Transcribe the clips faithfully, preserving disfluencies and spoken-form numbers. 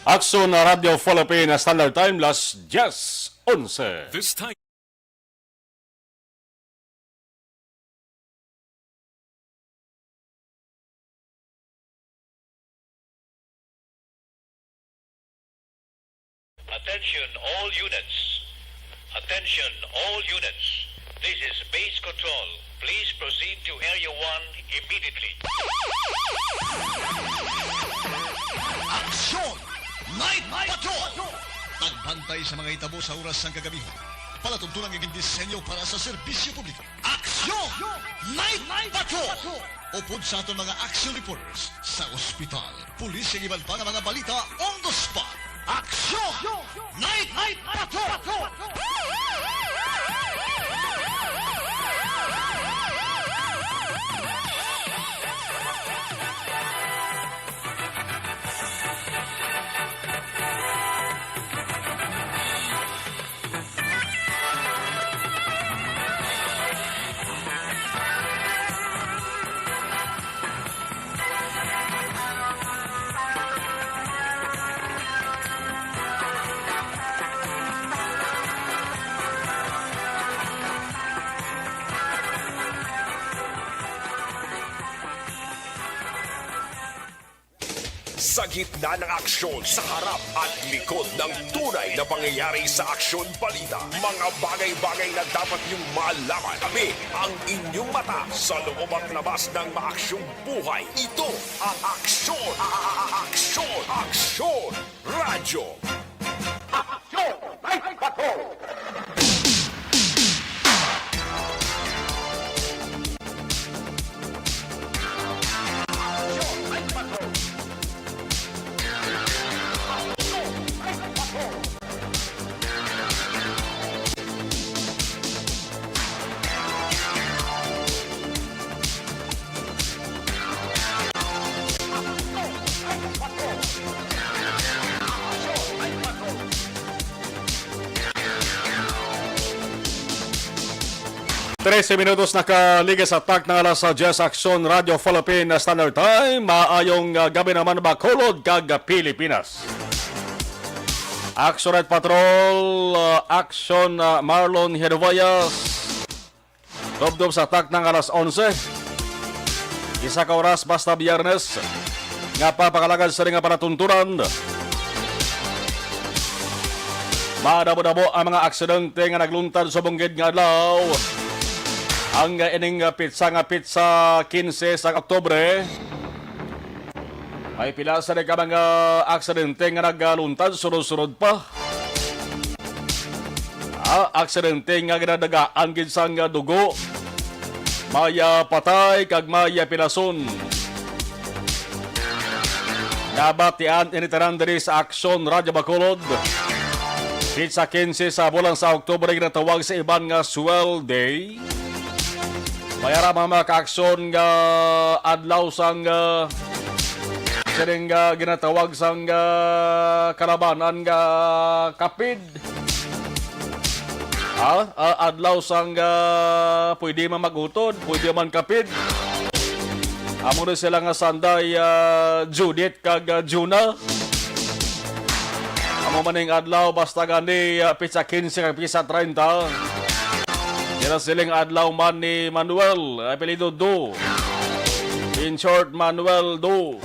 Aksyon na Radyo Philippine Standard Time, las diyes onse. This time. Attention all units. Attention all units. This is Base Control. Please proceed to Area one immediately. Aksyon! Night Patrol! Pagbantay sa mga hitabo sa oras sang kagamihan. Palatuntunan nga gindisenyo para sa serbisyo publiko. Aksyon! Night Patrol! Upod sa aton mga action reporters sa ospital, pulis, kag iban pa nga mga balita on the spot. Aksyon! Night Patrol! Sa gitna ng aksyon, sa harap at likod ng tunay na pangyayari sa aksyon balita, mga bagay-bagay na dapat niyong malaman, kami ang inyong mata sa loob at labas ng maaksyong buhay. Ito ang Aksyon, a- a- a- Aksyon, Aksyon Radyo. Aksyon! Night Patrol! Trese minutos nakaligas sa tak na alas diyes, Aksyon Radyo Philippine Standard Time. Maayong, ah, gabi naman, Bacolod kag Pilipinas. Aksyon Night Patrol, ah, Aksyon, ah, Marlon Hirubayas. Tubtob sa tak ng alas onse. Isa ka oras basta Biyernes nga papakalagad sa nga palatuntunan. Madamo-damo ang mga aksidente nga nagluntad subong gid nga adlaw. Ang ining pitsa nga pitsa kinse sa Oktubre, may pila sa ka mga aksidente nga nagaluntad sunod-sunod pa. Ah, aksidente nga ginadagaan gid sang dugo. May, ah, patay kag may, ah, pilason. Nabatian ini tanan diri sa Aksyon Radyo Bacolod. Pitsa kinse sa bulan sa Oktubre ginatawag sa iban nga Swell Day. May ara mga, mga kaaksyon nga adlaw sang, ah, sining, ah, ginatawag sang, ah, kalabanan nga kapid. Ah, ah, adlaw sang, ah, pwede man mag-utod, pwede man kapid. Amo ni sila nga sanday, ah, Judith kag, ah, Juna. Amo man ning adlaw, basta gani, ah, pitsa kinse kag pitsa treinta. Yan ang siling adlaw man ni Manuel, apelyido Do. In short, Manuel Do.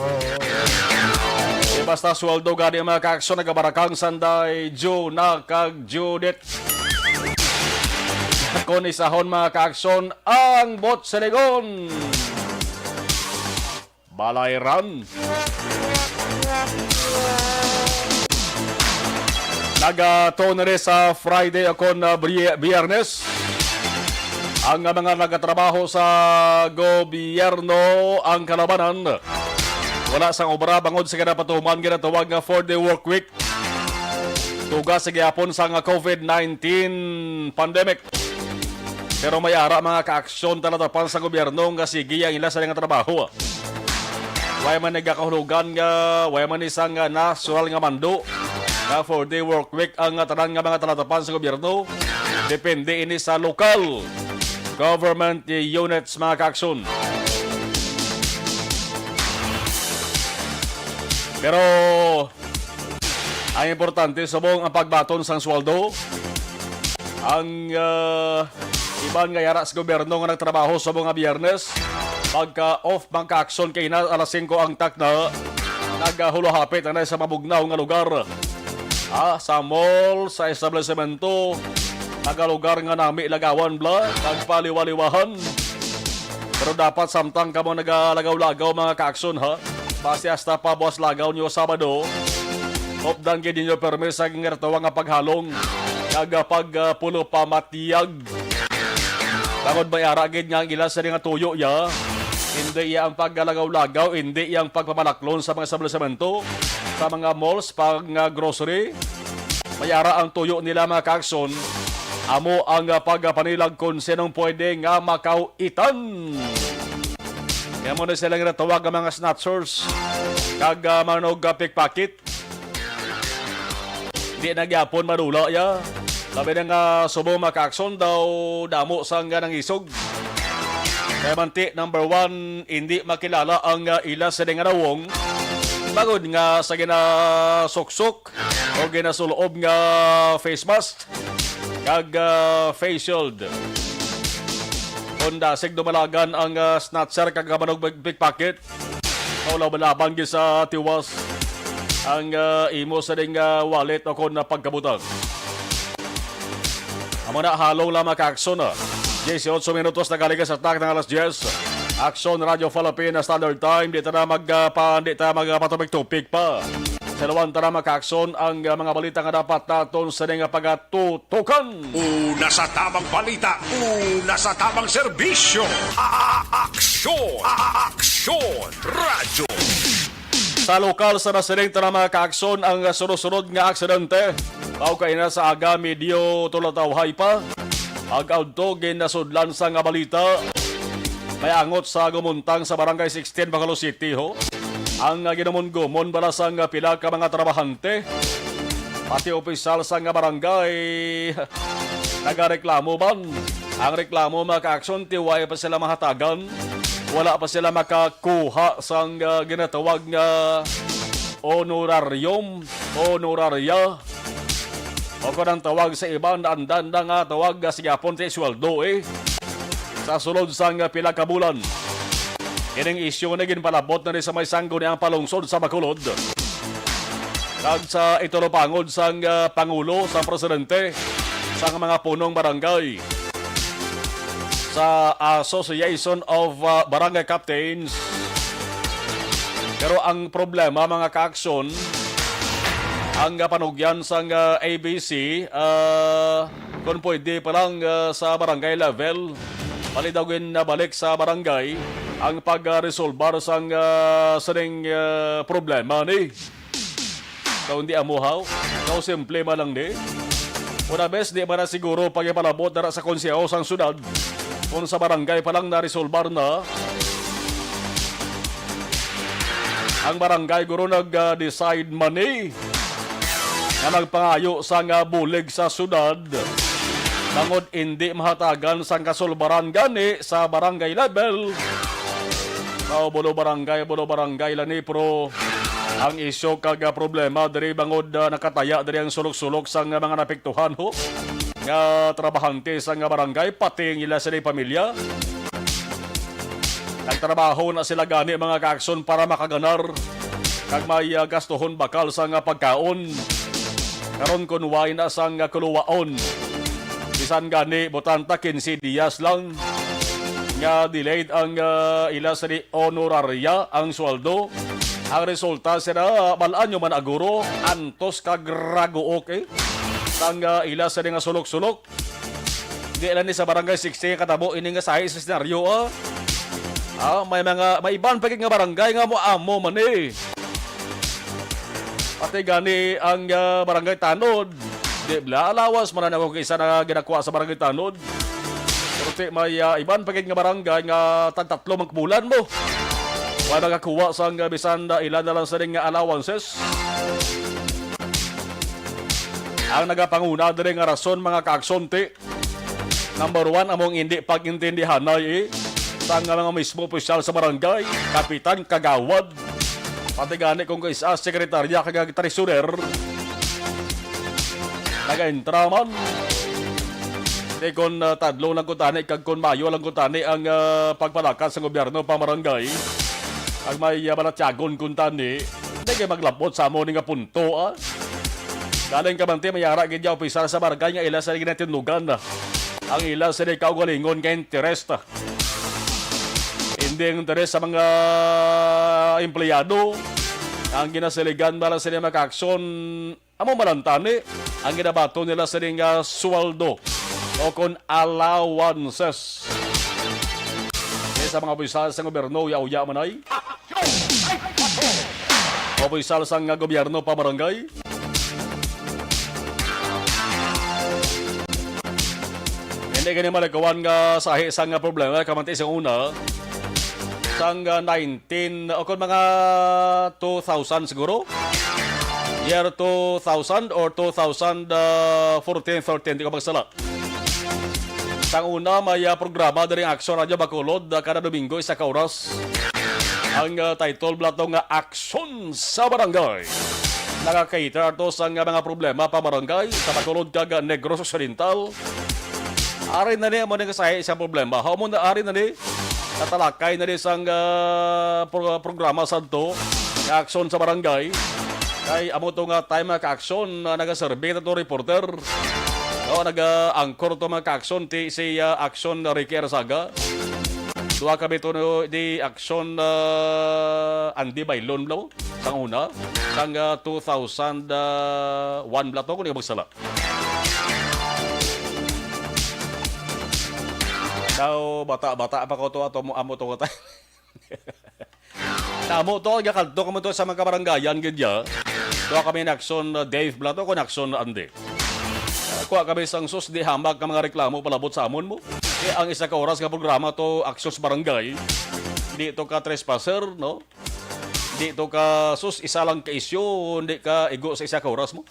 Di basta sweldo gani ang mga kaaksyon nagabarakang sanday, Juna kag Judith. Kon isahon, mga kaaksyon, ang Botsiligon. Balayran. Nagatuon na rin sa Friday o kon, ah, Bri-, Biyernes. Ang, ah, mga nagatrabaho sa gobyerno, ang kalabanan, wala sang obra bangod sa ginapatuman ginatawag nga four-day work week. Tuga sa gihapon sang COVID nineteen pandemic. Pero may ara mga kaaksyon talatapan sa gobyerno nga sige ang ila sa nga trabaho. Way man nagakahulugan nga, way man isang, ah, natural nga mando nga four-day work week ang, ah, tanan nga mga talatapan sa gobyerno. Depende ini sa lokal government units, mga kaaksyon. Pero Ang importante subong ang pagbaton sang sweldo. Ang, ah, iban nga yara sa gobyerno nga nagtrabaho sa mga Biyernes, pagka-off, magka-aksyon kay na alas singko ang takna, nagahulahapit na sa mabugnaw nga lugar. Ah, sa mall, sa establisemento, nagalugar nga nami lagawan bla, nagpaliwaliwahan. Pero dapat samtang kamo nagalagaw-lagaw, mga kaaksyon, ha? Basi hasta pa buwas lagaw niyo Sabado, updan gid ninyo permi sa gingratuwa nga paghalong kag, ah, pag, ah, pulo pa matiyag. Bangod may ara gid nga ang ila sini nga tuyo ya, hindi iya ang paggalagaw-lagaw, hindi iya ang pagpamalaklon sa mga establisemento, sa mga malls, pag, ah, grocery. May ara ang tuyo nila, mga kaakson, amo ang, ah, pagpanilag kon sinong pwede nga makaw-itan. Kaya mo na silang natawag ang mga snatchers kag, ah, manog, ah, pickpocket. Di na gyapon madula ya. Labi na nga subong, mga kaakson, daw damo sang nangisog. Kaya manti, number one, hindi makilala ang, ah, ila sini nga nawong. Bangod nga sa ginasuksok o ginasuloob nga face mask kag, ah, face shield. Kon dasig dumalagan ang, ah, snatcher kag manog pickpocket, maulaw-laban gid sa tiwas ang, ah, imo sa ding, ah, wallet o kon na pagkabutang. Amo na, halong lang, mga kaakson, ah. Dieciocho minutos na galing sa takna nga alas diyes. Aksyon Radio Philippines Standard Time. Di ta na mag, ah, pa, di ta magpatupik-tupik pa. Sa luwan ta na, mga kaakson, ang, ah, mga balita nga dapat naton sa nga pagatutukan. Una sa tamang balita, una sa tamang serbisyo. A-, a-, aksyon, a-, a-, aksyon, radyo. Sa lokal sa nasiring ta na, mga kaakson, ang sunod-sunod nga aksidente. Mao kaina sa aga, medyo tulatawhay pa. Ag-adto, ginasudlan sa nga balita. May angot sa gumuntang sa Barangay sixteen, Bacolod City, ho. Ang, ah, ginumon-gumon bala sang, ah, pila ka mga trabahante, pati opisyal sa nga barangay, nagareklamo man. Ang reklamo, mga kaakson, ti wala pa sila mahatagan. Wala pa sila makakuha sang, ah, ginatawag nga honorarium, honoraria. O kon ang tawag sa iban, andan na nga tawag, ah, sa gihapon ti sweldo, eh. Sa sulod sang, ah, pila ka bulan, kining isyu na ginpalabot na ni sa may sangguniang palungsod sa Bacolod kag sa iturupangod sang, ah, Pangulo, sa Presidente, sang mga punong barangay sa Association of, ah, Barangay Captains. Pero ang problema, mga kaaksyon, ang, ah, panugyan sang, ah, A B C, ah, kung pwede pa lang, ah, sa barangay level, bali daw ginabalik sa barangay ang pag-resolbar sang, ah, sining, ah, problema ni. Daw hindi amuhaw, daw simple man lang ni. Una bes, di man na siguro pag ipalabot dara sa konseho sang syudad, kung sa barangay pa lang naresolbar na. Ang barangay guro nag-decide man ni nga nagpangayo sa nga bulig sa syudad, bangod indi mahatagan sang kasulbaran gani sa barangay level. Mao, bulo barangay, bulo barangay lang ni, pero ang isyu kag, ah, problema diri bangod, ah, nakataya diri ang sulok-sulok sang mga napiktuhan, ho, nga trabahante sang barangay, pati ang ila sini pamilya. Nagtrabaho na sila gani, mga kaakson, para makaganar kag may, ah, gastuhon bakal sang, ah, pagkaon. Karon kun way na sang, ah, kuluwaon, bisan gani butang ta quince dias lang nga delayed ang, ah, ila sini honoraria, ang sweldo. Ang resulta sila, bal-an nyo man, aguro, antos kag raguok, eh, sang, ah, ila sini nga sulok-sulok. Di lang ni sa Barangay sixty katabo ini nga sahi sa senaryo, ah. Ah, may mga, may iban pa gid nga barangay nga mo amo man, eh. Pati gani ang, ah, Barangay Tanod, di bala, allowance man na ako kaysa na ginakuha sa Barangay Tanod. Pero ti, may, ah, iban pa gid nga barangay nga tagtatlo man ka bulan mo. Wala nakakuha sang, ah, bisan na ilan na lang sa ning allowances. Ang nagapanguna diri nga rason, mga kaakson, ti, number one, among hindi pag-intindihanay, eh, sa nga mga mismo opisyal sa barangay, kapitan, kagawad, pati gani kung kaisa, sekretarya kag treasurer. Nagaintra man. Di kon, ah, tadlong lang kuntani kag kon mayo lang kuntani ang, ah, pagpalakat sa gobyerno pa barangay, ang may, ah, balatyagon kuntani, hindi kay maglabot sa amo ni nga punto, ah. Galing kabante, may ara gid ya opisal sa barangay nga ila sa ginatindugan ang ila sa kaugalingon nga interest. Hindi ang interes sa mga empleyado ang ginasiligan para sila makaaksyon. Amo man ang tani ang ginabaton nila sini nga sweldo o kon allowances. Kay sa mga opisyal sa gobyerno, uya-uya man ay opisyal sang gobyerno pa barangay. Hindi gani malikawan nga sahi sang problema, kamanti sa una, sang, ah, nineteen, o kon mga two thousand siguro? Year two thousand or two thousand fourteen, thirteen, di ko magsala. Sang una, may, ah, programa diri ang Aksyon Radyo Bacolod, ah, kada Domingo, isa ka oras. Ang, ah, title bala to nga Aksyon sa Barangay. Nagakater to sa nga mga problema pa barangay sa Bacolod kag Negros Occidental. Ari na ni amo ni kasahi sa problema. Amo na ari na ni natalakay na ni sang, ah, pro-, programa sadto nga Aksyon sa Barangay. Kay amo to nga time nga ka-aksyon, ah, nagaserbi na to reporter. O, naga-anchor to mga ka-aksyon ti si, ah, Aksyon Ricky Arzaga. Duha kami to no, di Aksyon, ah, Andy Bailon bala mo. Sang una, sang, ah, two thousand one bala to, kung di ko magsala. Daw, bata-bata pa ko to, ato mo, amo to ko tayo. Tamo to, gakadto kamo to sa mga kabarangayan gid ya. Duha kami ni Aksyon, uh, Dave bala to, kon Aksyon Andy. Uh, kuha kami sang sus, di hamak nga mga reklamo palabot sa amon mo. Eh, ang isa ka oras nga programa to, Aksyon sa Barangay. Di to ka trespasser, no? Di to ka, sus, isa lang ka isyu, di ka igo sa isa ka oras mo.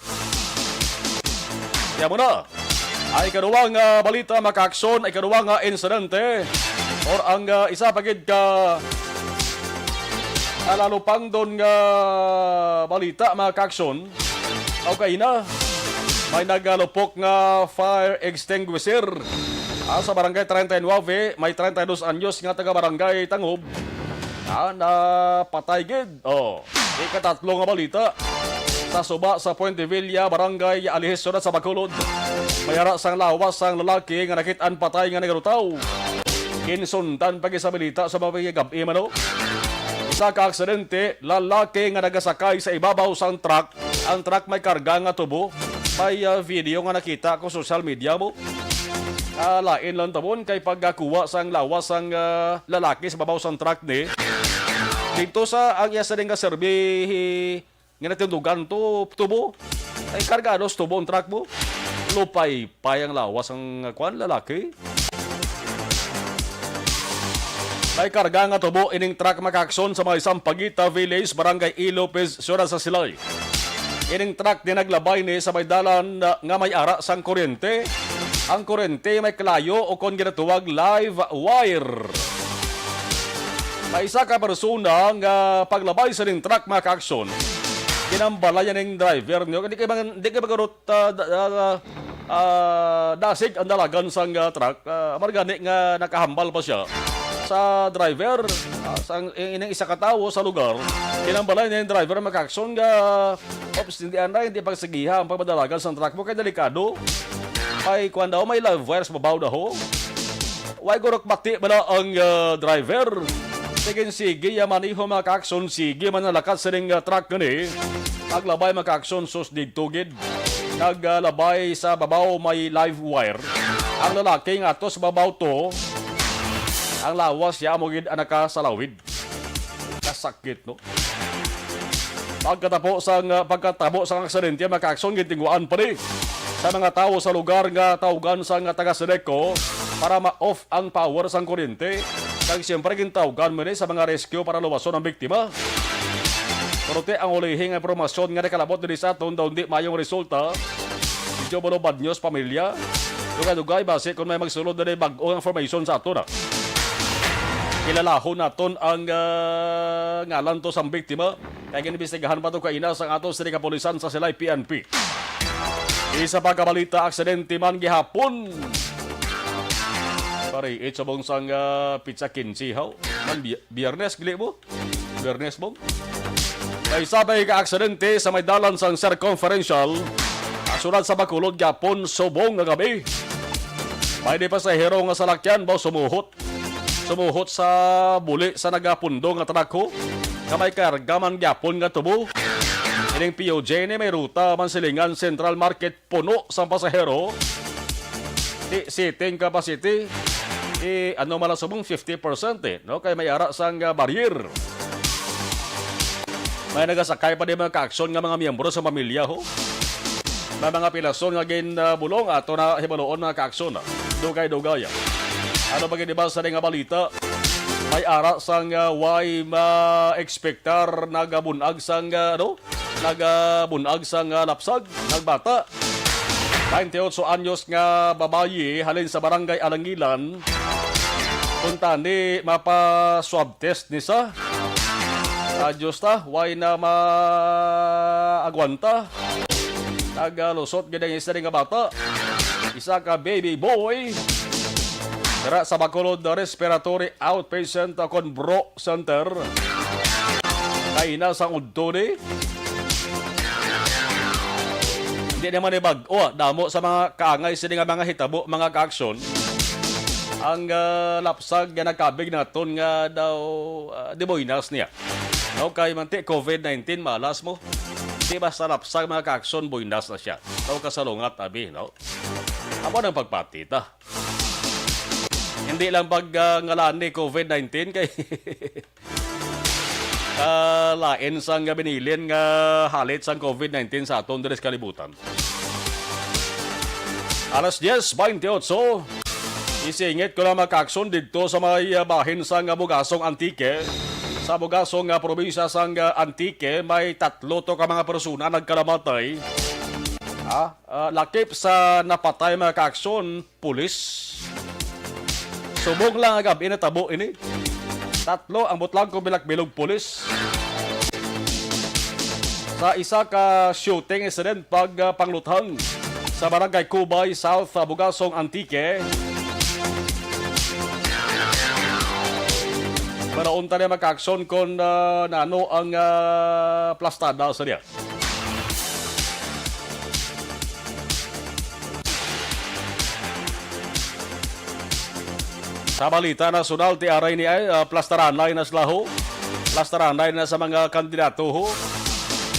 Kaya mo na. Ay kaduwa nga balita, mga ka-aksyon, ay kaduwa nga insidente, or ang, ah, isa pa gid ka, ah, lalupangdon nga balita, mga ka-aksyon. Okay na, may nagalupok nga fire extinguisher, ah, sa Barangay treinta y nueve, may treinta y dos anyos nga taga Barangay Tangob, ah, napatay gid. Oh, ikatatlo nga balita. Sa suba sa Puente Villa, Barangay Alihis, Syudad sa Bacolod, may ara sang lawas sang lalaki nga nakit-an patay nga nagarutaw. Ginsundan pa gid sa balita sa mga gab-i man, no? Sa ka aksidente, lalaki nga nagasakay sa ibabaw sang truck. Ang truck may karga nga tubo. May, ah, video nga nakita ko social media mo. Ah, lain lang tawon kay pagkakuha sang lawas sang, ah, lalaki sa babaw sang truck ni. Dito sa ang iya sa nga serbi nga natindugan to tubo. Ay kargado sa tubo ang truck mo. Lupay pa ang lawas ang, ah, kwan, lalaki. May karga nga tubo ining truck, mga ka-aksyon, sa may Sampaguita Village, Barangay E. Lopez, Syudad sa Silay. Ining truck din naglabay ni sa may dalan, ah, nga may ara sang kuryente. Ang kuryente may kalayo o kon ginatuwag live wire. May isa ka persona nga paglabay sa ning truck, mga ka-aksyon. Ginambalayan ning driver niyo. Hindi kay mga, hindi kay mga rot-, ah, da-, ah, ah, dasig ang dalagan sang, ah, truck. Ah, amar gani nga nakahambal pa siya sa driver, ah, sang, ining isa ka tawo sa lugar. Kinambalay na yung driver, mga ka-aksyon, nga, "Ops, hindi, anay, hindi pagsigiha ang pagmadalagan sang truck mo kay delikado." Ay, kwan daw, may live wire sa babaw daw. Way gurok bati bala ang, ah, driver. Sige, sige, ya maniho, mga ka-aksyon, sige man nalakat sining, ah, truck gani. Paglabay, mga ka-aksyon, sus, didto gid. Naglabay sa babaw may live wire. Ang lalaki nga ato sa babaw to, ang lawas siya mo gid ang nakasalawid. Kasakit, no? Pagkatapo sang, ah, pagkatabo sang aksidente, mga ka-aksyon, gintinguhaan pa ni sa mga tawo sa lugar nga tawgan sang taga Sedeco para ma-off ang power sang kuryente. Kag siyempre, gintawgan mo ni sa mga rescue para luwason ang biktima. Pero ti ang ulihi nga impormasyon nga nakalabot diri sa aton daw hindi mayong resulta. Medyo balo bad news, pamilya. Dugay-dugay, basi kung may magsulod na bag-o nga information sa ato na. Kilalahon naton ang, ah, ngalan to sang biktima. Kay ginimbestigahan pa to kaina sang ato sa kapulisan sa Silay P N P. Isa pa ka balita, aksidente man gihapon. Pare, it subong sang, ah, pitsa kinse, haw? Man, bi-, Biyernes, gali mo? Biyernes, bong? May isa pa ka aksidente sa may dalan sang Circumferential, ah, sulod sa Bacolod, gihapon, subong nga gabi. May di pasahero nga salakyan ba sumuhot. Sumuhot sa buli sa nagapundo nga truck, ho, nga may karga man gyapon nga tubo. Ining P O J ni may ruta man silingan Central Market, puno sang pasahero. Di seating capacity, i-, ano man lang subong fifty percent, eh, no? Kay may ara sang, ah, barrier. May nagasakay pa di mga kaaksyon nga mga miyembro sa pamilya, ho. May mga pilason nga ginbulong ato na hibaluon, mga kaaksyon, ah. Dugay-dugay, ah. Ano pa gid ba sa nga balita? May ara sang, ah, way ma-expectar nagabunag sang, ah, ano? Nagabunag sang, ah, lapsag, nagbata. Twenty-eight anyos nga babayi halin sa Barangay Alangilan. Kuntani, mapa-swab test ni sa. Ah, Diyos ta, way na maagwanta. Nagalusot gid ang isa nga bata. Isa ka baby boy. Dira sa Bacolod Respiratory Outpatient Conbro Center. Kaina sang udto ni. Hindi naman ni bag-o, ah. Damo sa mga kaangay sini nga mga hitabo, mga kaaksyon. Ang, ah, lapsag nga nagkabig naton nga daw, ah, di buenas niya. Okay, manti, covid nineteen, malas mo. Di basta lapsag, mga kaaksyon, buenas na siya. Daw kasalungat, abi, no? Amo nang pagpati ta. Hindi lang pag, ah, ngalan ni covid nineteen kay, ah, lain sang binilin nga halit sang covid nineteen sa aton diri sa kalibutan. Alas diez baynte otso, isingit ko lang, mga kaaksyon, didto sa may, ah, bahin sang, ah, Bugasong, Antique. Sa Bugasong, ah, probinsya sang, ah, Antique, may tatlo to ka mga persona nagkalamatay. Ah, ah, lakip sa napatay, mga kaaksyon, pulis. Subong lang nga gab-i natabo ini. Tatlo ang butlang kong bilakbilog pulis. Sa isa ka shooting incident pag, ah, pangluthang sa Barangay Cubay, South, ah, Bugasong, Antique. Pero unta na, mga kaaksyon, kung, ah, nano ang, ah, plastada sa niya. Sa balita nasyonal, ti aray ni ay, ah, plastaranay na sila, ho. Plastaranay na sa mga kandidato, ho.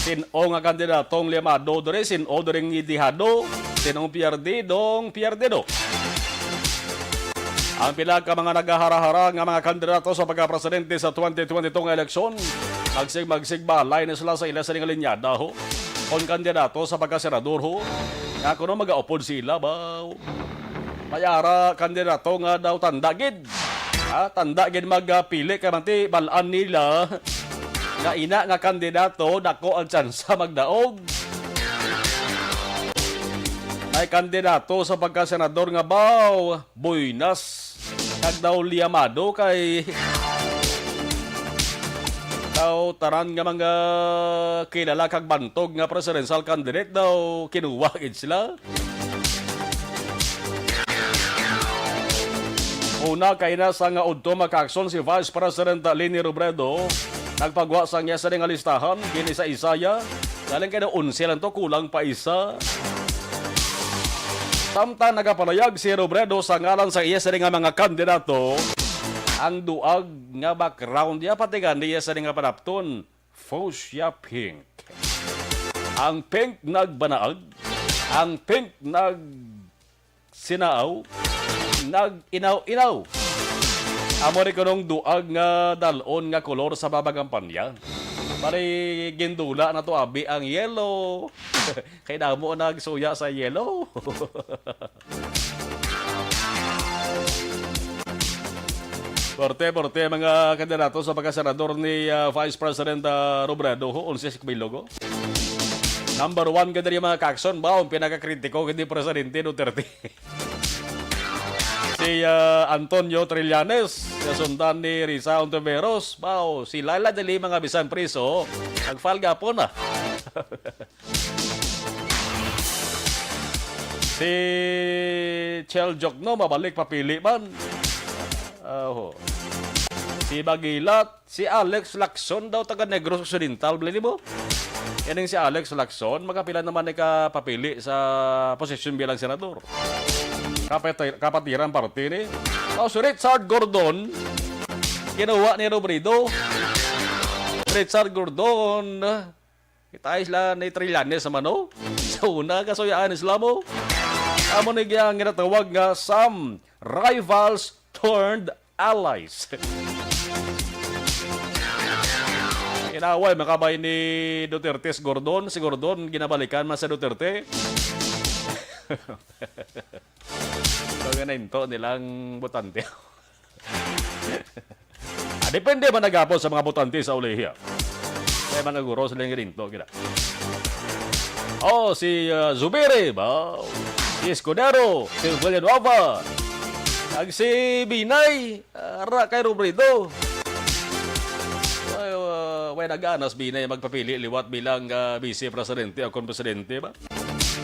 Sin-o nga kandidatong liyamado diri, sin-o diri dihado, sin-o pierde, dong pierde, do. Ang pila ka mga nagahara-hara nga mga kandidato sa pagkapresidente sa twenty twenty-two nga eleksyon, magsig-magsig balay na sila sa ila sa linyada, ho. Kon kandidato sa pagkasenador, ho, nga kuno magaupod sila, baw. May ara kandidato nga daw tanda gid. Ha, tanda gid magpili kay manti bal-an nila nga ina nga kandidato dako ang tsansa magdaog. May kandidato sa pagkasenador nga baw, buenas. Kag daw liyamado kay daw tanan nga mga kilala kag bantog nga presidential candidate daw kinuha gid sila. Una kay na sa nga udto, mga kaaksyon, si Vice President Leni Robredo nagpagwa sa iya sa nga listahan, gini sa Isaya. Galing kay na onse lang to, kulang pa isa. Samtang nagapalayag si Robredo sa ngalan sa iya sa nga mga kandidato, ang duag nga background niya, pati gani iya sa nga panapton, fuchsia pink. Ang pink nagbanaag, ang pink nagsinaaw, nag-inaw-inaw. Amo ni kunong duag nga dal-on nga kolor sa mga kampanya. Bali, gindula na to, abi, ang yellow. Kay damo nagsuya sa yellow. Porte, porte, mga kandidato sa pagkasenador ni, ah, Vice President, ah, Robredo, ho, onse si Bilog, ho. Number one ka diri, mga kaaksyon, ba, ang pinakakritiko kay Presidente Duterte. Si, ah, Antonio Trillanes, kasundan ni Risa Ontiveros, ba, si Laila de Lima nga bisan priso, nag-file gapon na. Si Chel Jokno, mabalik papili man. Oho. Si Bagilat, si Alex Lacson daw, taga Negros Occidental, bali mo? Ining si Alex Lacson, makapila naman ni ka papili sa posisyon bilang senador. Kapati-, kapatiran party ni. O, si Richard Gordon, kinuha ni Robredo. Richard Gordon, kita sila ni Trillanes naman, no? Sa una, kasuyaan sila mo. Amo ni ang ginatawag nga some rivals turned allies. Inaway, makabay ni Duterte si Gordon. Si Gordon, ginabalikan man sa Duterte. So, yun na into nilang botante. Ah, depende man nagapon sa mga botante sa ulihi, ah. Kaya man naguro sila yung rinto, gina. Oh, si, ah, Zubiri, ba? Si Escudero, si Villanueva, ag si Binay, ah, ra kay Robredo. Ay, ah, way nag-anas Binay magpapili liwat bilang, ah, vice presidente o kon presidente ba?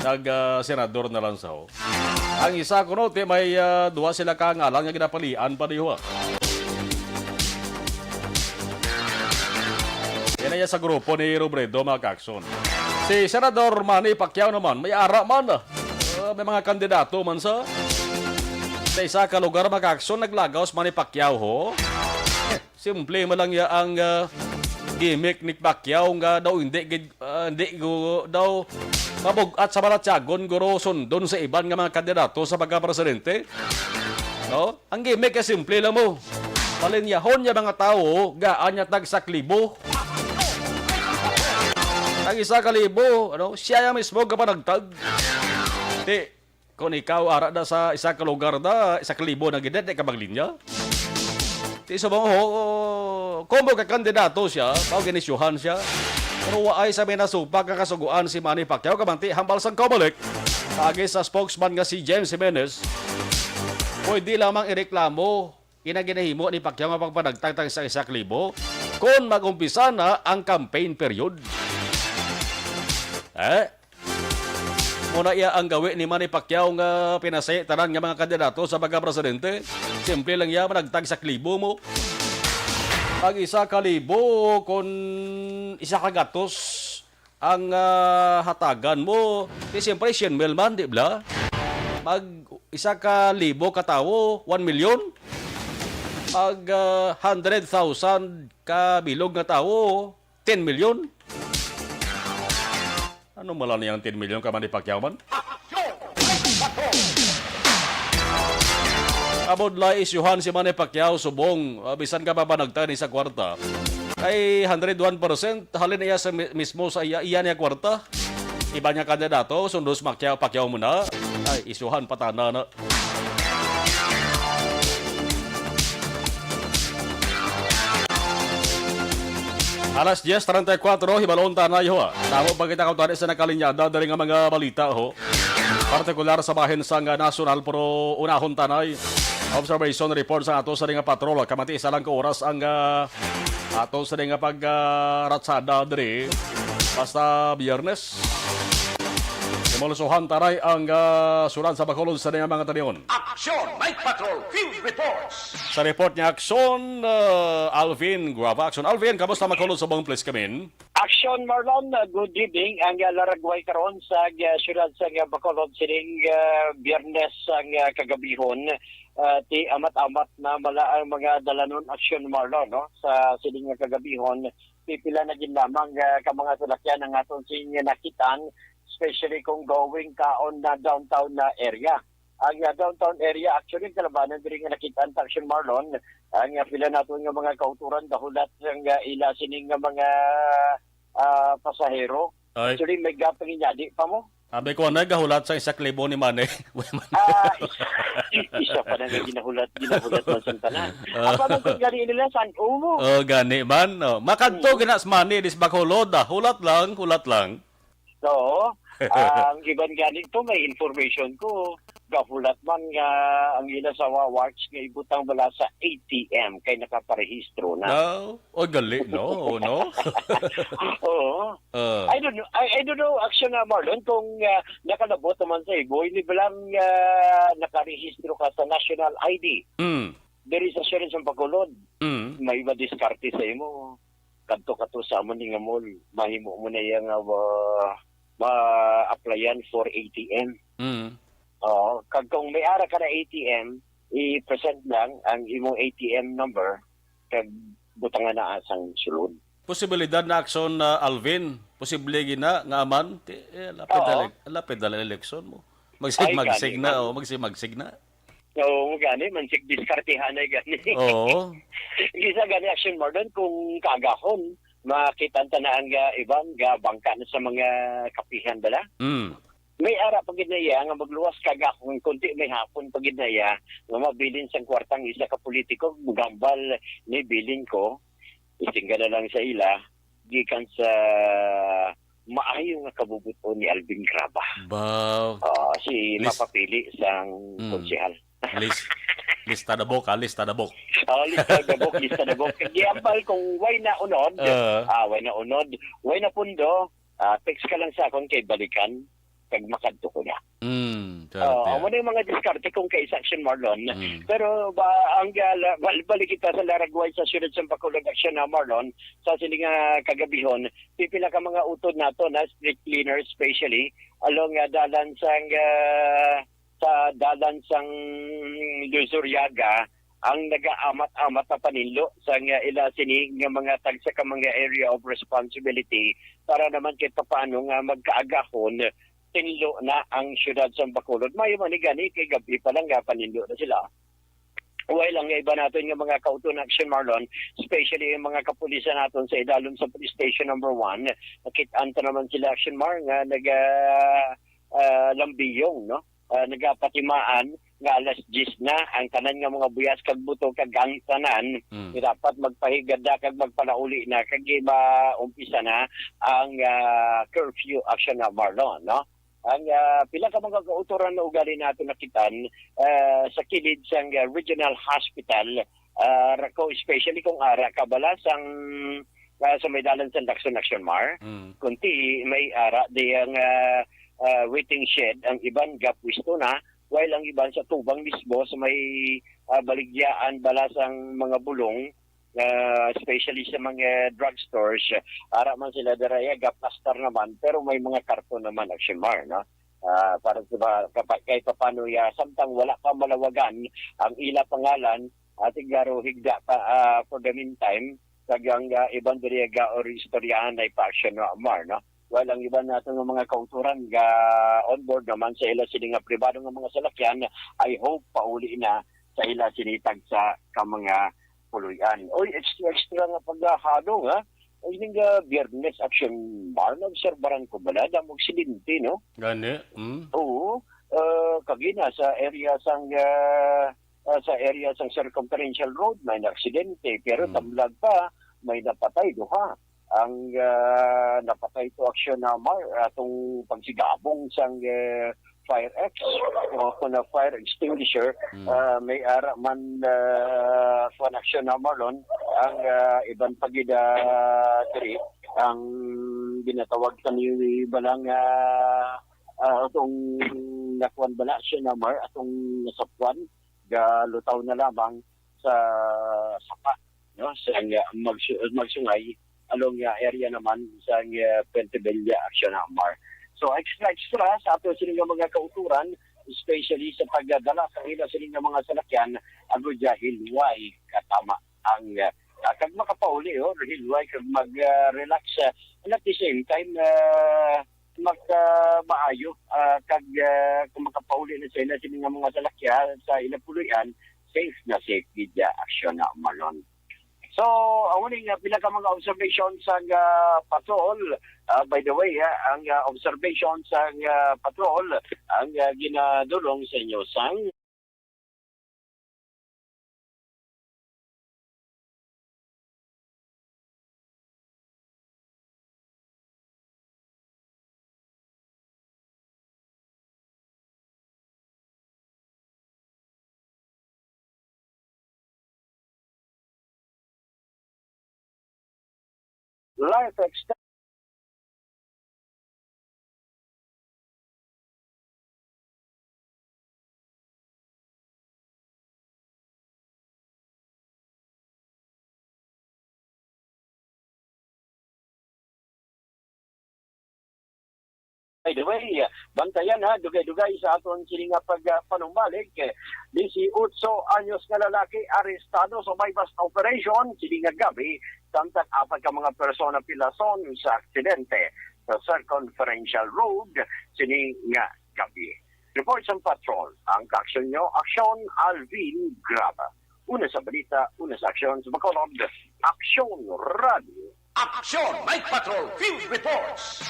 Nag, ah, senador na lang sa ho. Ang isa kuno, ti may, ah, duha sila ka ngalan nga ginapalian pa diho, ah. Yan na yan sa grupo ni Robredo, mga ka-aksyon. Si Senador Manny Pacquiao naman, may ara man, ah. Ah, may mga kandidato man sa, sa isa ka lugar, mga ka-aksyon, naglagaw si Manny Pacquiao, ho. Simple man lang ya ang, ah, gimmick ni Pacquiao nga daw hindi gid, ah, hindi go, daw mabug-at sa balatyagon guro sundon sa iban nga mga kandidato sa pagkapresidente. No? Ang gimmick kay simple lang mo. Palinyahon niya mga tawo, gaan niya tag saklibo. Tag isa ka libo, ano? Siya yang mismo kapanagtag. Ti, Kung ikaw ara da sa isa ka lugar da, isa ka libo na gid, di ka maglinya. Ti subong ho, kung mo ka kandidato siya, mao ginisyuhan siya. Pero waay sa may nasupak nga kasugoan si Manny Pacquiao, kamanti hambal sang Comelec. Agi sa spokesman nga si James Jimenez, pwede lamang ireklamo ina ginahimo ni Pacquiao nga pagpanagtagtag sa isa ka libo kung mag-umpisa na ang campaign period. Eh? Muna iya ang gawi ni Manny Pacquiao nga pinasay tanan nga mga kandidato sa pagkapresidente. Simple lang iya, managtag sa klibo mo. Pag isa ka libo, kung isa ka gatos ang, ah, hatagan mo, di siyempre, siyam mil man, di ba? Mag isa ka libo ka tawo, one million. Pag, ah, hundred thousand ka bilog nga tawo, ten million. Ano mala niyang ten million ka Manny Pacquiao man? Abod la isyuhan si Manny Pacquiao subong, ah, bisan ka pa ba nagtani sa kwarta. Kay hundred one percent, halin iya sa mi-, mismo sa iya, iya niya kwarta. Iba niya kandidato, sundos Pacquiao, Pacquiao mo na. Ay, isyuhan patana na. Alas diez treinta y cuatro, hibalon ta na, ho. Tamo pa kita kautani sa nakalinyada diri nga mga balita, ho. Partikular sa bahin sang, ah, nasyonal, pero unahon tanay. Observation report sa ato sa nga patrol. Kamanti isa lang ka oras ang, ah, ato sa nga pag, ah, ratsada diri. Basta Biyernes. Imulsuhan taray ang, ah, sulat sa Bacolod sa nga mga tanion. Action Night Patrol Field Reports. Sa report niya, Action, ah, Alvin Guava. Action, Alvin, kamusta, Bacolod, subong, please come in? Action, Marlon, uh, good evening. Ang, uh, laragway karon sa, uh, siyudad sa, uh, Bacolod sining, uh, Biyernes sang, uh, kagabihon, uh, ti amat-amat na mala ang mga dalanon, Action, Marlon, no? Sa sining nga kagabihon, pipila na gid lamang, uh, ka mga salakyan ang aton sing nakitaan, especially kung going kaon na downtown na area. Ang, ah, downtown area, actually, ang kalabanan diri nga nakita ang Action, Marlon, ang, ah, pila nato nga mga kautoran, dahulat ang, ah, ila sining nga mga, ah, pasahero. Ay. Actually, may gap ang inyadi pa mo. Abi ko, nagahulat sa isa ka libo ni Manny. Wala man. Ah, isa, isa pa na nga ginahulat, ginahulat man sa tanan. Ah. Apa man kung gani nila, san umo? Oh, gani man. Oh. Makadto Hmm. gina sa Manny, dis Bacolod, ah. Hulat lang, hulat lang. So, Ang iban gani to, may information ko. Gahulat man nga ang ila sa wa-, watch nga ibutang bala sa A T M kay nakaparehistro na. No? O, gali, no? O, no? Oo. Ah. I don't know, I, I don't know, Action, ah, Marlon, kung, ah, nakalabot naman sa imo, ini ba lang, ah, nakarehistro ka sa national I D? Mm. Diri sa Siyudad sa Bacolod, Mm. may madiskarte sa imo. Kadto ka to sa amo ni nga mall, mahimo mo na iya nga, ah, ma-applyan for A T M. Mm. Oo, kag kung may ara ka na A T M, i-present lang ang imong A T M number kag butangan na sang sulod. Posibilidad na, Action, ah, Alvin, posible gina nga aman, ti, eh, lapit na Ay, ele-, lapit na eleksyon mo. Magsig-, gani magsig na, man. Oh, magsig-, magsig na. Oo, gani, mansig diskartehanay gani. Oo. Gisa gani, Action Marlon, kung kaagahon, makita ta na ang, ah, iban, ga bangka na sa mga kapihan bala. Mm. May ara pa gid na iya nga magluwas kaagahon, kunti may hapon pa gid na iya nga mabilin sang kwartang isa ka politiko, gambal ni bilin ko, isingga na lang sa ila, gikan sa maayo nga kabubut-on ni Alvin Graba. Baw. Ah, si Lis- mapapili sang Mm. konsehal. Lis-, lista na bok, ha? Lista na bok. Oh, lista na bok, lista na bok. Giambal kung way na unod, Ah. ah, way na unod, way na pundo, ah, text ka lang sa akon kay balikan, kag makadto ko na. Mm, Oh, amo na yung mga diskarte kung kay sa Action Marlon. Mm. Pero ba, ang, ah, la-, bal-, balik kita sa Laragway sa siyudad sa Bacolod, Action na Marlon, sa sini nga kagabihon, pipila ka mga utod nato na street cleaner, especially along, ah, dalan sang, ah, sa dalan sang Luzuriaga ang nagaamat-amat na paninlo sang, ah, ila sini nga mga tagsa ka mga area of responsibility para naman kay papaano nga magkaagahon tinlo na ang siyudad sa Bacolod. Mayo man ni gani kay gabi pa lang nga paninlo na sila. While ang iba naton nga mga kauton, Action Marlon, especially ang mga kapulisan naton sa idalom sa Police Station Number One, nakit-an ta naman sila, Action Mar, nga naga, ah, lambiyong, no? Ah, nagapatimaan nga alas diyes na ang tanan nga mga buyas kag buto kag ang tanan Mm. dapat magpahigada kag magpalauli na kag maumpisa na ang, ah, curfew, Action Marlon, no? Ang, ah, pila ka mga kautoran na ugali nato nakitan, ah, sa kilid sang, ah, Regional Hospital, ah, ra-, ko, especially kung ara ka bala sang, ah, sa may dalan sa Lacson, Action Mar. Mm. Kunti may ara di ang, ah, ah, waiting shed, ang iban gapwisto na, while ang iban sa tubang mismo sa may, ah, baligyaan bala sang mga bulong, ah, especially sa mga drugstores, ara man sila dira, ya, gaplastar naman, pero may mga karton naman, Action Mar, no? Ah, para sa ba, kapa-, kay papano, ya, samtang wala pa malawagan ang ila pangalan, at siguro higda pa, ah, for the meantime, kag ang, ah, iban diri ga or istoryahan ay pa Action Mar, no? While ang iban nato nga mga kautoran ga on board naman sa ila sini nga pribado nga mga salakyan, I hope pauli na sa ila sini tagsa ka mga puloy-an. Oy, extra, extra nga paghahalong, ha? Ay, ning, ah, Biyernes, Action Mar, naobserbaran ko bala, damo aksidente, no? Gani, mm. Oo. Ah, kagina sa area sang, ah, ah, sa area sang Circumferential Road, may naaksidente, pero Mm. tamlag pa, may napatay, duha. Ang, ah, napatay to, Action Mar, atong pagsigabong sang, eh, fire ex-, o kung na fire extinguisher, Mm. ah, may ara man, ah, kuwan, Action Mar, Marlon, ang, ah, iban pa gid, ah, diri, ang ginatawag sa ni balang, ah, ah, atong nakuan bala, Action Mar, atong nasapwan, galutaw na lamang sa sapa, no, sa nga magsu-, magsungay along nga area naman sa nga Puente Villa, Action Mar. So, extra, extra sa ato sini nga mga kautoran, especially sa pagdala sa ila sini nga mga salakyan, agud ya hilway katama ang, ah, kag makapauli, oh, hilway kag mag, ah, relax, ah, and at the same time, ah, magkamaayo, ah, kag, ah, kung makapauli na sila sini nga mga salakyan sa ila puloy-an, safe na safe gid ya, Action Mar, Marlon. So, amo ni nga pila ka mga observation sa, ah, patrol. Ah, by the way, ah, ang, ah, observation sa, ah, patrol ang, ah, ginadulong sa inyo sang life extension. By the way, bantayan ha, dugay-dugay sa aton sini nga pagpanumbalik. Disiotso anyos nga lalaki arestado sa buy-bust operation sini nga gab-i, samtang apat ka mga persona pilason sa aksidente sa Circumferential Road sini nga gab-i. Report sang Patrol, ang kaaksyon nyo, aksyon, Alvin Graba. Una sa balita, una sa aksyon sa Bacolod, Aksyon Radio. Action! Night Patrol Field Reports!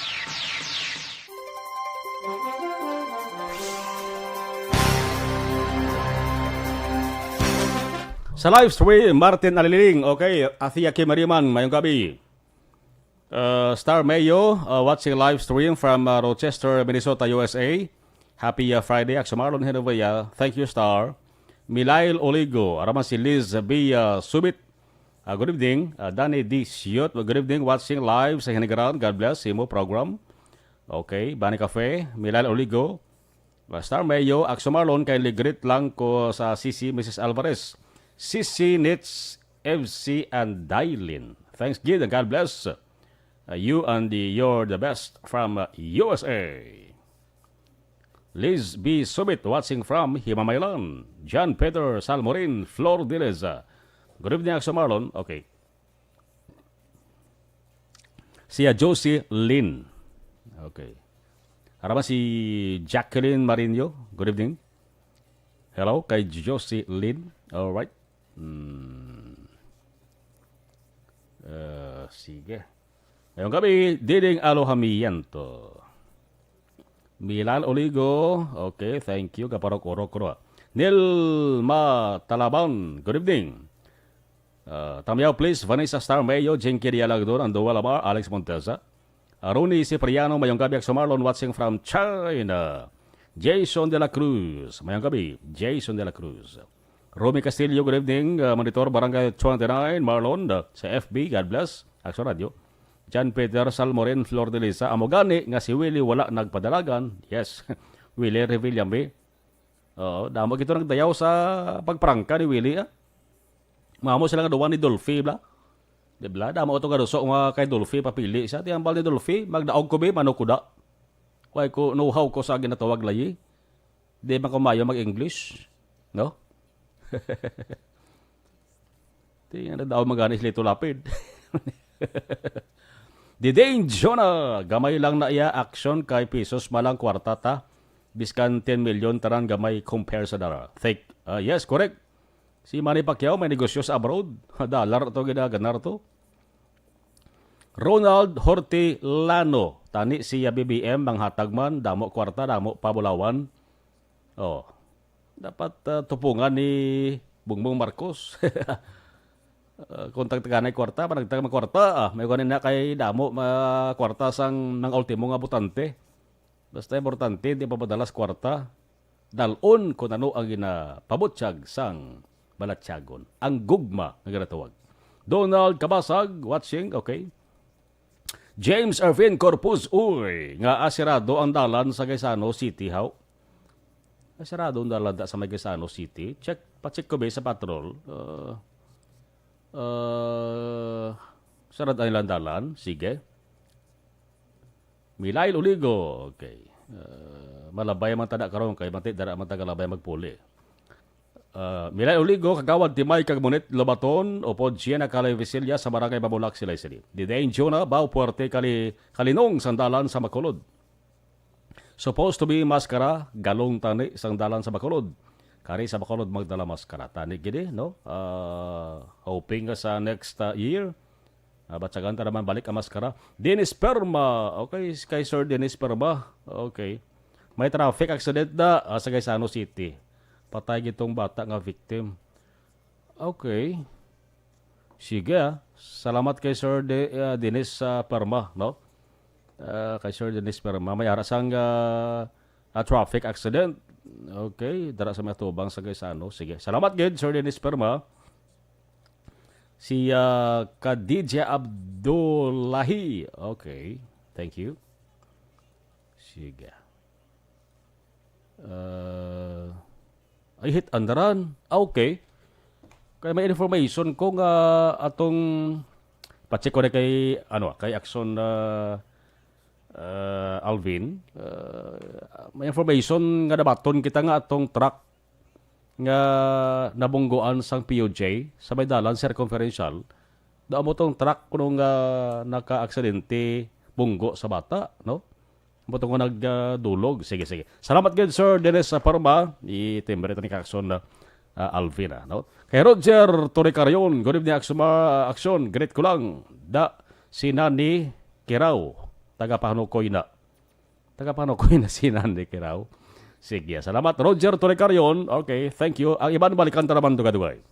Sa live stream, Martin Aliling. Okay, Athea Kimariman, mayong gabi. Uh, Star Mayo, uh, watching live stream from uh, Rochester, Minnesota, U S A. Happy uh, Friday, Akso Marlon Henovea. Thank you, Star. Milail Oligo, araman si Liz B. Uh, Subit. Uh, good evening. Uh, Danny D. Siot, good evening. Watching live sa Hinigaran. God bless. Imo program. Okay. Bani Cafe, Milail Oligo. Uh, Star Mayo, Akso Marlon, kindly greet lang ko sa C C, Missus Alvarez. C C Nits, F C, and Dailin. Thanks, Gid, and God bless. Uh, you and the, you're the best from uh, U S A. Liz B. Subit watching from Himamaylan. John Peter Salmorin, Flor Dileza. Good evening, Akso Marlon. Okay. Siya Josie Lynn. Okay. Araman si Jacqueline Marinho. Good evening. Hello, kay Josie Lynn. All right. Hmm. Uh, sige. Ngayong gabi, Diding Alojamiento. Milan Oligo. Okay, thank you. Kaparok-urok ko. Nilma Talaban. Good evening. Uh, Tamyaw, please. Vanessa Star Mayo, Jinky Dialagdor, Andoa Lamar, Alex Monteza. Aruni Cipriano, mayong gabi, Akso Marlon, watching from China. Jason de la Cruz, mayong gabi, Jason de la Cruz. Romy Castillo, good evening. Uh, Monitor Barangay twenty-nine, Marlon, uh, sa F B, God bless. Akso Radio. John Peter Salmorin, Flor de Lisa, amo gani nga si Willie wala nagpadalagan. Yes, Willie Revillame. Oo, damo gito nagdayaw sa pagprangka ni Willie, ah. Mamo sila nga duwa ni Dolphy, bla. Di bla? Damo to nga duso nga kay Dolphy, papili siya. Tiyambal ni Dolphy, magdaog ko, bi, manukuda. Way ko, know-how ko sa ginatawag layi. Di man ko mayo mag-English. No? Di nga daw magani si Lito Lapid. Diding Jonah, gamay lang na iya action kay pesos malang kwarta ta. Biskan ten million tanan gamay compare sa dollar. Fake. Ah, yes, correct. Si Manny Pacquiao may negosyo sa abroad. Dollar to ginaganar to. Ronald Hortilano, tani siya B B M, manghatag man, damo kwarta, damo pabulawan. Oh, dapat ah, tupungan ni Bongbong Marcos. Ah, kung tagtaganay kwarta, panagtag man kwarta, ah, may kuwan na kay damo ma kwarta sang mga ultimo nga botante. Basta importante, di pa madalas kwarta. Dalon kung ano ang ginapabutyag sang balatyagon. Ang gugma nga ginatawag. Donald Kabasag, watching, okay. James Ervin Corpus, uy, nga asirado ang dalan sa Gaisano City, haw? Asirado ang dalan da sa may Gaisano City. Check, pa-check ko ba sa patrol? Uh, uh, sarado ang ilang dalan. Sige. Milail Uligo. Okay. Uh, malabay man tada karon kay mati dara man tagalabay magpuli. Uh, Milail Uligo, Kagawad Timay kag Monit Lobaton, upod Siena Calay Visalia sa Barangay Babulak, Silay City. Didain Jonah, Bao Puerte, Kali, Kalinong, Sandalan sa Makulod. Supposed to be maskara, galong tani, Sandalan sa Makulod. Kari sa Makulod magdala maskara. Tani gini, no? Uh, hoping nga sa next uh, year, Ah, batyagan ta naman balik ang maskara. Dennis Perma. Okay, kay Sir Dennis Perma. Okay. May traffic accident na ah, sa Gaisano City. Patay gitong bata nga victim. Okay. Sige ah. Salamat kay Sir De, ah, Dennis ah, Perma, no? Ah, kay Sir Dennis Perma. May ara sang ah, ah, traffic accident. Okay, dara sa may atubang sa Gaisano. Sige. Salamat gid, Sir Dennis Perma. Si, ah, Khadija Abdullahi. Okay. Thank you. Sige. Ah, ay, hit and run. Ah, okay. Kaya may information ko nga atong pa-check ko na kay, ano, kay Action, ah, ah, Alvin. Ah, may information nga nabaton kita nga atong truck nga nabungguan sang P U J sa may dalan circumferential. Daw amo tong truck kuno nga naka-aksidente, bunggo sa bata, no? Amo tong nga nag, ah, dulog. Sige, sige. Salamat gid, Sir Dennis Parma. I-timbre ta ni Kakson na, ah, Alvin, ah, no? Kay Roger Torrecarion, good evening, Aksyon, ma-, Aksyon. Greet ko lang. Da, si Nani Kirao. Taga Panukoy na. Taga Panukoy na si Nani Kirao. Sige, salamat. Roger Torrecarion. Okay, thank you. Ang iban, balikan ta naman dugay-dugay.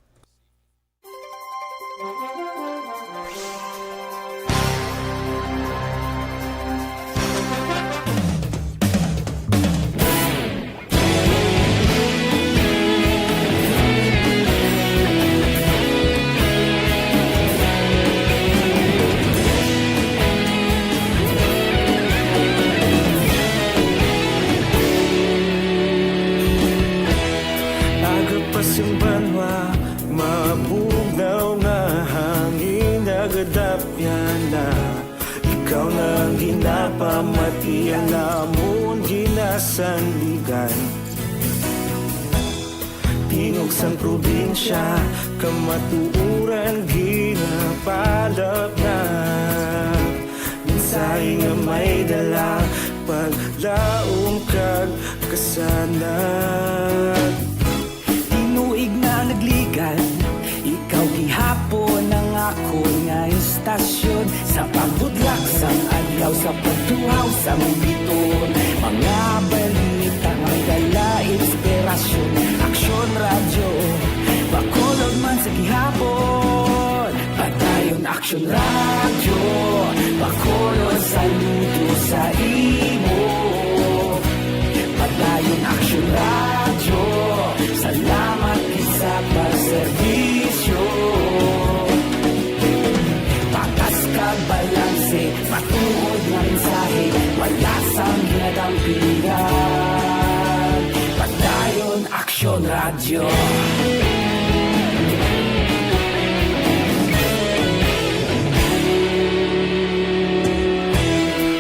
Aga pa sing banwa, mabugnaw nga hangin nagadapyan na. Ikaw na ang ginapamati, ang amon ginasandigan. Tingog sang probinsya, kamatuoran ginapalapnap. Mensahe nga may dala, paglaom kag kasanag. Tinuig na nagligan, ikaw gihapon ang akon nga istasyon. Sa pagbudlak sang adlaw, sa pagtuhaw sang bituon, mga balita may dala inspirasyon. Aksyon Radyo, Bacolod man sa gihapon. Padayon Aksyon Radyo, Bacolod, saludo sa imo. Padayon Aksyon Radyo, salamat gid sa pagserbisyo. Patas kag balanse, matuod nga mensahe, wala sang ginadampigan. Padayon Aksyon Radyo.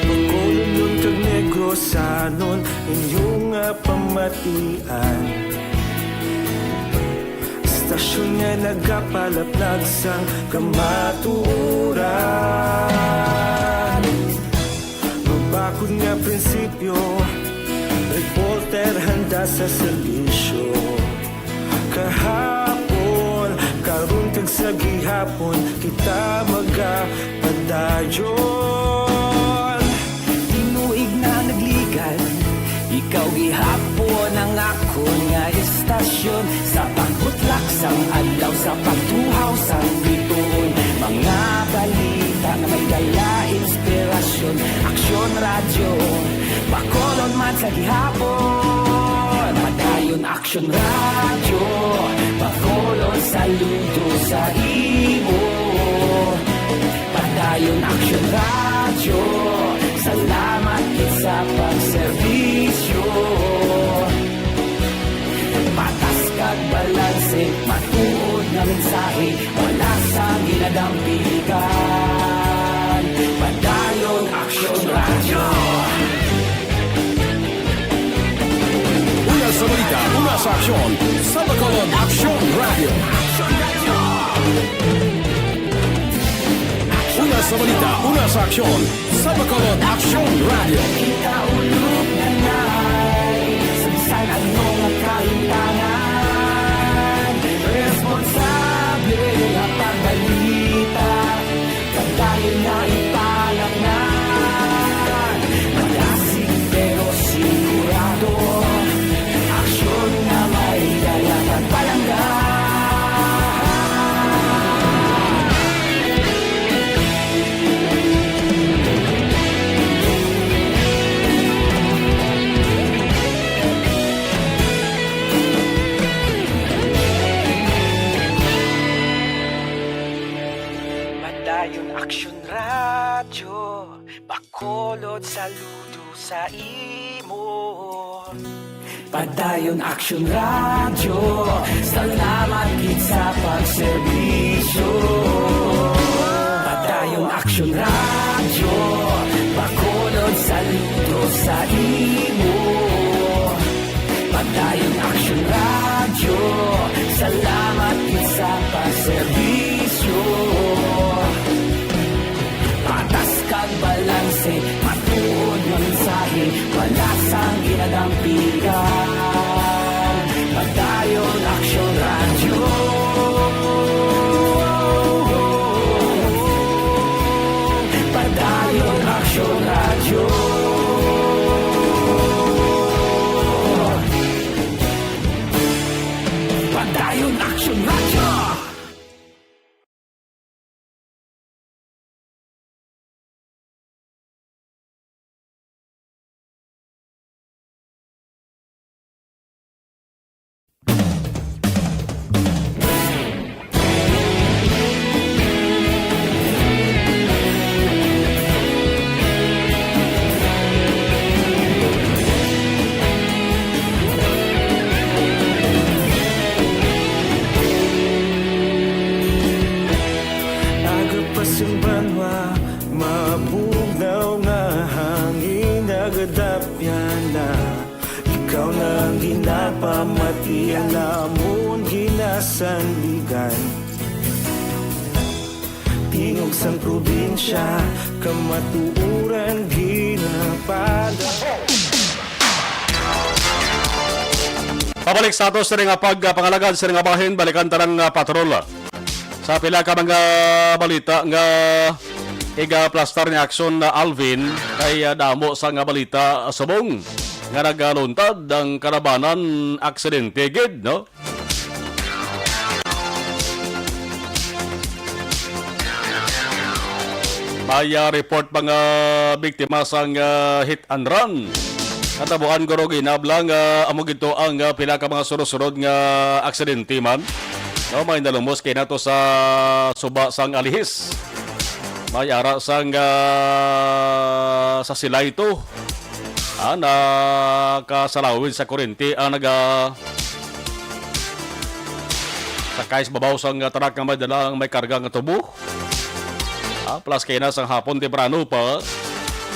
Bacolodnon kag Negrosanon, inyo nga pamatian. Istasyon nga nagapalaplag sang kamatuoran. Mabakod nga prinsipyo, reporter handa sa serbisyo. Kahapon, karon kag sa gihapon, kita magapadayon. Tinuig na nagligan, ikaw gihapon ang akon nga istasyon. Sa pagbutlak sang adlaw, sa pagtuhaw sang bituon, mga balita nga may dala inspirasyon. Aksyon Radyo, Bacolod man sa gihapon. Padayon Aksyon Radyo, Bacolod, saludo sa imo. Padayon Aksyon Radyo, salamat gid sa pagserbisyo. Patas kag balanse, matuod nga mensahe, wala sang ginadampigan. Padayon Aksyon Radyo. Una sa balita, una sa aksyon, sa Bacolod Aksyon Radyo. Una sa balita, una sa aksyon, sa Bacolod Aksyon Radyo. Kita ulog na nai, sa bisan ano nga kahimtangan, responsable nga pagbalita, padayon na ipalapnan. Madasig pero sigurado, aksyon nga may dala kag palangga. Ayon Aksyon Radyo, Bacolod, saludo sa imo. Padayon Aksyon Radyo, salamat gid sa pagserbisyo. Padayon Aksyon Radyo, Bacolod, saludo sa imo. Padayon Aksyon Radyo, salamat gid sa pagserbisyo. Patas kag balanse, matuod nga mensahe, wala sang ginadampigan. Padayon Aksyon Radyo. Padayon Aksyon Radyo. Padayon Aksyon Radyo. Agapas ang banwa, mabugnaw nga hangin, nagadapyan na. Ikaw na ang ginapamati, ang amon ginasandigan. Tingog sang probinsya, kamatuoran ginapala. Pabalik sa ato sa nga pagpangalagad sa nga bahin, balikan ta ang, ah, patrol. Sa pila ka mga balita nga igaplastar ni Aksyon Alvin, kay, ah, damo sa nga balita subong nga nagaluntad ang kalabanan, aksidente gid, no? May, ah, report mga biktima sang, ah, hit and run. Natabuan guro ginabla nga amo gid to ang, ah, pila ka mga sunod-sunod nga aksidente man. No, may nalumos kay nato sa suba sang Alihis. May ara sang, ah, sa Silay to. Ah, nakasalawid sa kurente ang naga sakay sa babaw sang, ah, truck nga may dala ang may karga nga tubo. Ah, plus kay na sang hapon temprano pa,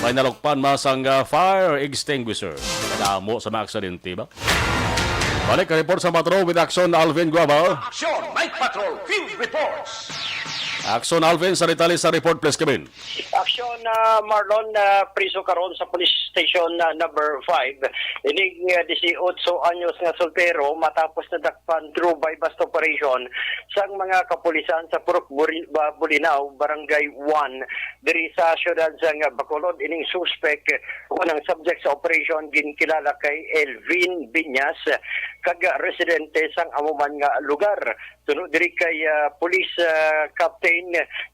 may nalukpan man sang, ah, fire extinguisher. Kadamo sa mga aksidente ba? Balik ka report sa Patrol with Aksyon Alvin Guava. Aksyon, Night Patrol, Field Reports. Aksyon Alvin, sa detalye sa report, please, Kevin. Aksyon, ah, Marlon, ah, priso karon sa police station, ah, number five. Ining, ah, disiotso anyos nga soltero matapos nadakpan through buy-bust operation sang mga kapulisan sa Purok Buri-, ba-, Bulinaw, Barangay one, diri sa siyudad sang Bacolod. Ining suspek, ah, unang subject sa operation ginkilala kay Elvin Binyas, kag residente sang amo man nga lugar. Suno diri kay, ah, Police, ah, Captain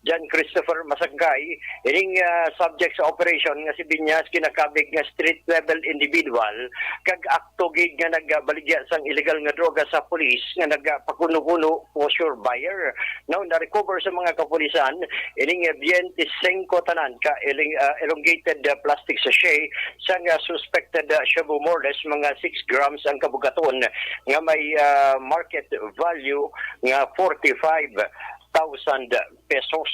John Christopher Masangkay, ining, ah, subject sa operation nga si Binyas kinakabig nga street level individual kag akto gid nga nagbaligya sang illegal nga droga sa police nga nagpakuno-kuno, poseur buyer. Now, na-recover sa mga kapulisan ining, ah, twenty-five tanan ka eling-, ah, elongated, ah, plastic sachet sang, ah, suspected, ah, shabu, more or less mga six grams ang kabugaton nga may, ah, market value nga forty-five thousand pesos.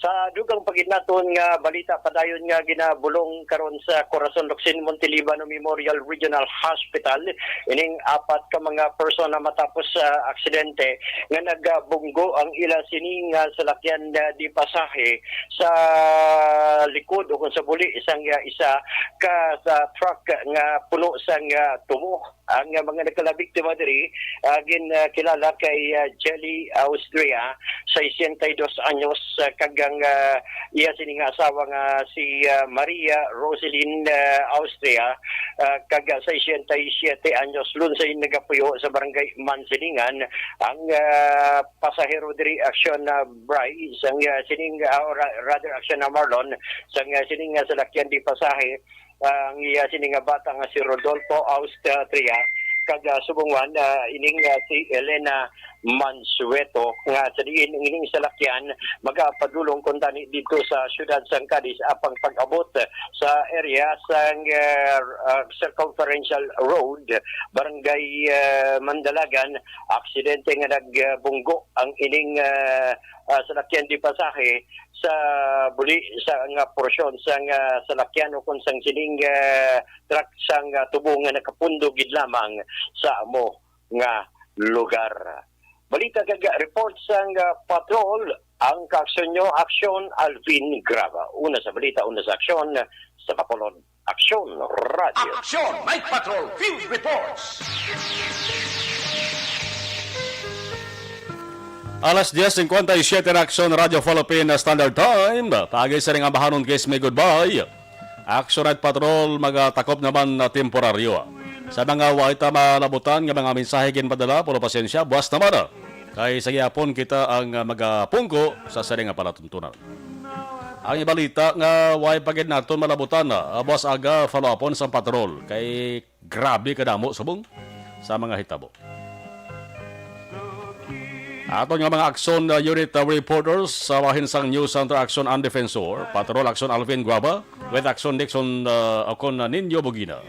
Sa dugang pa gid naton nga balita, padayon nga ginabulong karon sa Corazon Locsin Montelibano Memorial Regional Hospital ining apat ka mga persona matapos sa aksidente nga nagabunggo ang ila sini nga salakyan, ah, di pasahe sa likod o kung sa buli sang, ah, isa ka sa truck nga puno sang, ah, tubo. Ang, ah, mga nagkalabiktima diri, ah, gin, ah, kilala kay, ah, Jelly Austria, sesenta y dos anyos, ah, kag ang, ah, iya sini nga asawa nga si, ah, Maria Roselyn, ah, Austria, ah, kag, ah, sesenta y siete anyos, lunsay nagapuyo sa barangay Mansilingan. Ang, ah, pasahero diri, Aksyon, ah, Bryce, ang, ah, sining, ah, or ra-, rather, Aksyon, ah, Marlon, sang, ah, sining, ah, salakyan di pasahe, ang iya sini nga bata nga si Rodolfo Austria, kag, ah, subong man, ah, ining, ah, si Elena Mansueto, nga sa diin ining salakyan magapadulong kuntani didto sa siyudad sang Cadiz apang pag-abot sa area sang, ah, ah, Circumferential Road, Barangay, ah, Mandalagan, aksidente nga nagbunggo ang ining, ah, ah, salakyan di pasahe sa buli sa nga porsyon sang, ah, salakyan ukon sang sining, ah, truck sang, ah, tubo nga nakapundo gid lamang sa amo nga lugar. Balita kag report sang, ah, patrol, ang kaaksyon nyo, Aksyon Alvin Graba. Una sa balita, una sa aksyon, sa Bacolod, Aksyon Radio. Aksyon, Night Patrol Field Reports. Alas diez cincuenta y siete na, Aksyon Radio Philippine Standard Time. Paagi sa ring ambahanon, kiss me goodbye. Aksyon Night Patrol, magatakop naman na temporaryo. Sa mga way ta malabutan nga mga mensahe ginpadala, puro pasensya, buwas naman, ah. Kay sa gihapon kita ang, ah, magapungko sa sini nga palatuntunan. Ang ibalita nga way pa gid naton malabutan, ah, buwas aga follow-upon sang patrol. Kay grabe kadamo subong sa mga hitabo. Aton nga mga Aksyon, uh, Unit, uh, reporters sa bahin sang News Center, Aksyon An Defensor, Patrol Aksyon Alvin Guaba, with Aksyon Dixon, uh, Ocon Niño Bugina.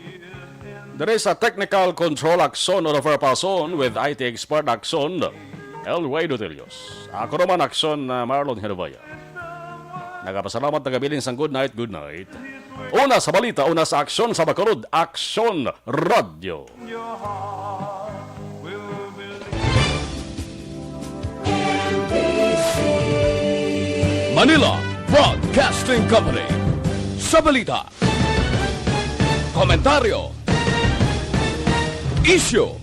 Diri sa Technical Control, Aksyon Oliver Pason, with I T expert Aksyon El Rey Dutilios. Ako naman, Aksyon, uh, Marlon Hervaya. Nagapasalamat, nagabilin sang good night, good night. Una sa balita, una sa aksyon sa Bacolod, Aksyon Radyo. Manila Broadcasting Company. Sa balita, komentaryo, isyu,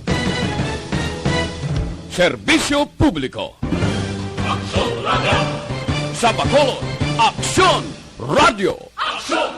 serbisyo publiko. Aksyon Radyo. Sa Bacolod, Aksyon Radyo. Aksyon